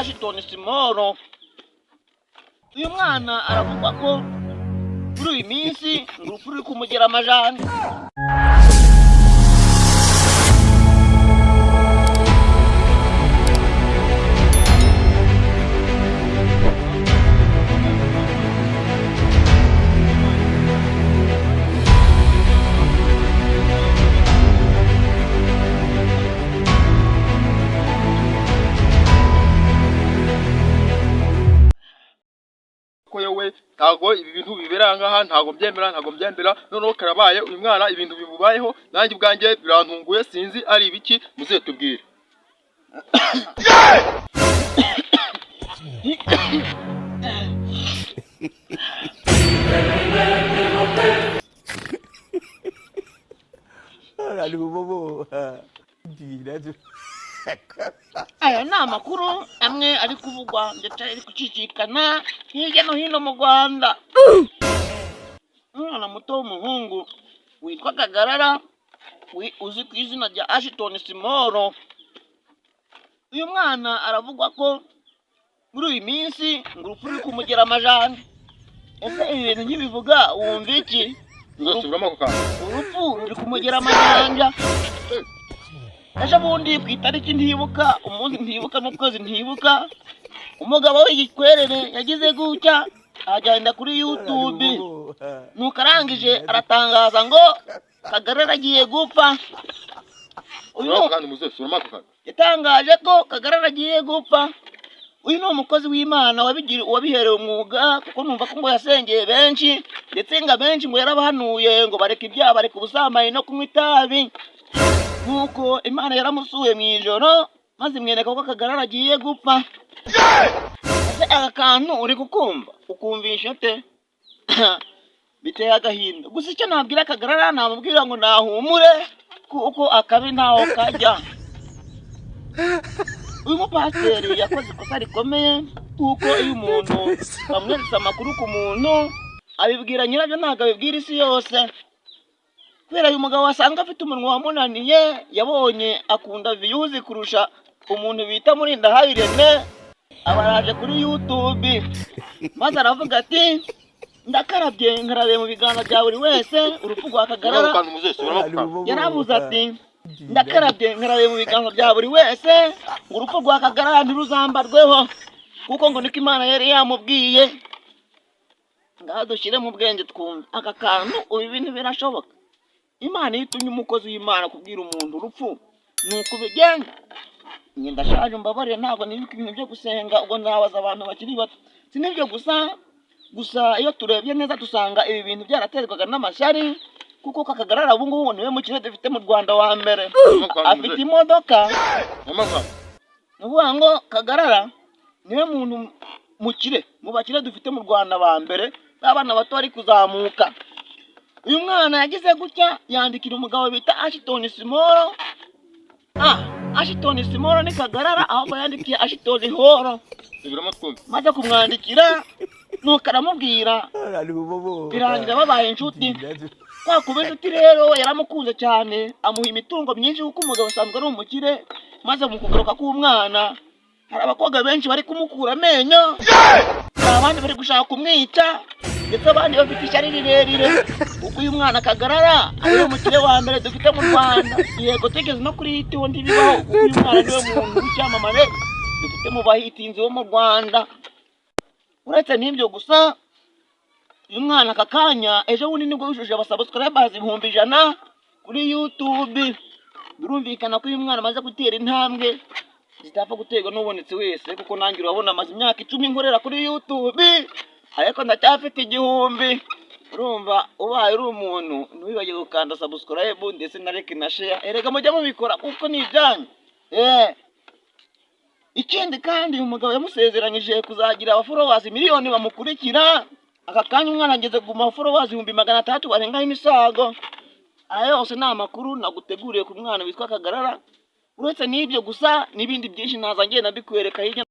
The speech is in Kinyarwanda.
Ashton Simoro. Uyu mwana aravugwa ko muri iyi minsi ngo urupfu ruri kumugera amajanja. Ko yewe, ntabwo ibi bintu bibera aha ngaha, ntabwo mbyemera, ntabwo mbyemera. Noneho karabaye, uyu mwana ibintu bimubayeho nanjye ubwanjye birantunguye, sinzi ari ibiki, muze tubwire. Aya ni amakuru amwe ari kuvugwa ndetse ari gucicikana hirya no hino mu Rwanda. Umwana muto w'umuhungu witwa Kagarara, uzi ku izina rya Ashton Simoro, uyu mwana aravugwa ko muri iyi minsi ngo urupfu ruri kumugera amajanja. Ese ibi bintu nkibivuga wumva iki? Muzasubiramo ako kantu. Urupfu ruri kumugera amajanja. Ejo bundi ku itariki ntibuka, umunsi ntibuka n'ukwezi ntibuka, umugabo w'igikwerere yagize gutya agenda kuri YouTube, nuko arangije aratangaza ngo Kagarara agiye gupfa. Uyu Subiramo ako kantu, muzasubiramo ako kantu. yatangaje ko Kagarara agiye gupfa. Uyu ni umukozi w'Imana wabiherewe umwuga, kuko numva ko ngo yasengeye benshi, ndetse ngo abenshi ngo yarabahanuye ngo bareke ibyaha, bareke ubusambanyi no kunywa itabi. Nuko Imana yaramusuye mu ijoro maze imwereka ko Kagarara agiye gupfa. Ese aka kantu uri kukumva ukumvisha ute? Biteye agahinda. Gusa icyo nabwira Kagarara, namubwira ngo nahumure kuko akabi ntaho kajya. Uyu mupasiteri yakoze ikosa rikomeye, kuko iyo umuntu bamweretse amakuru ku muntu abibwira nyirabyo, ntabwo abibwira isi yose. Kubera uyu mugabo wasanga afite umunwa wamunaniye, yabonye akunda views kurusha umuntu bita Murindahabi Irene, aba araje kuri YouTube maze aravuga ati: "Ndakarabye, nkarabiye mu biganza bya buri wese urupfu rwa Subiramo ako Kagarara." kantu, muzasubiramo ako kantu. Yaravuze ati: "Ndakarabye, nkarabiye mu biganza bya buri wese ngo urupfu rwa Kagarara ntiruzambarweho," kuko ngo niko Imana yari yamubwiye. Ngaho dushyire mu bwenge twumve aka kantu. Ubu ibintu birashoboka? Imana iyo itumye umukozi w'Imana kubwira umuntu urupfu, ni uko ubigenda. Njye ndashaje, mbabarire, ntabwo nibuka ibintu byo gusenga, ubwo nzabaza abantu bakiri bato. Si n'ibyo gusa, gusa iyo turebye neza dusanga ibi bintu byaraterwaga n'amashyari, kuko Kakagarara ubu ngubu niwe mukire dufite mu Rwanda wa mbere. Subiramo ako kantu, Afite muzehe. imodoka. Subiramo ako kantu. Ni ukuvuga ngo Kagarara niwe muntu mukire mu bakire dufite mu Rwanda ba mbere b'abana bato bari kuzamuka. Uyu mwana yagize gutya yandikira umugabo bita Ashton Simoro. Ashton Simoro ni Kagarara, ahubwo yandikiye Ashton Horo. Subiramo twumve. Maze kumwandikira, nuko aramubwira, birangira babaye inshuti. Kwa kuba inshuti rero, yaramukunze cyane, amuha imitungo myinshi, kuko umugabo asanzwe ari umukire. Maze mu kugaruka k'umwana, hari abakobwa benshi bari kumukura amenyo, hari abandi bari gushaka kumwica, ndetse abandi bafite ishyari rirerire, kuko uyu mwana Kagarara ariwe mukire wa mbere dufite mu Rwanda. Yego, tugeze no kuri hit ho ntibibaho, kuko uyu mwana niwe muntu w'icyamamare dufite mu bahitinzi bo mu Rwanda. Uretse n'ibyo gusa, uyu mwana aka kanya ejo bundi nibwo yujuje abasubscribers 100,000 kuri YouTube. Birumvikana ko uyu mwana amaze gutera intambwe zitapfa guterwa n'ubonetse wese, kuko nanjye urabona amaze imyaka 10 nkorera kuri YouTube, ariko ndacyafite 1000. Urumva ubaye uri umuntu, ntiwibagirwe gukanda subscribe ndetse na like na share. Erega mujya mubikora kuko ni ibyanyu. Ikindi kandi, uyu mugabo yamusezeranyije kuzagira abafollowers miliyoni bamukurikira. Aka kanya umwana ageze ku mafollowers 600,000 barengaho imisago. Aya yose ni amakuru naguteguriye ku mwana witwa Kagarara. Uretse n'ibyo gusa n'ibindi byinshi naza ngenda mbikwereka hirya.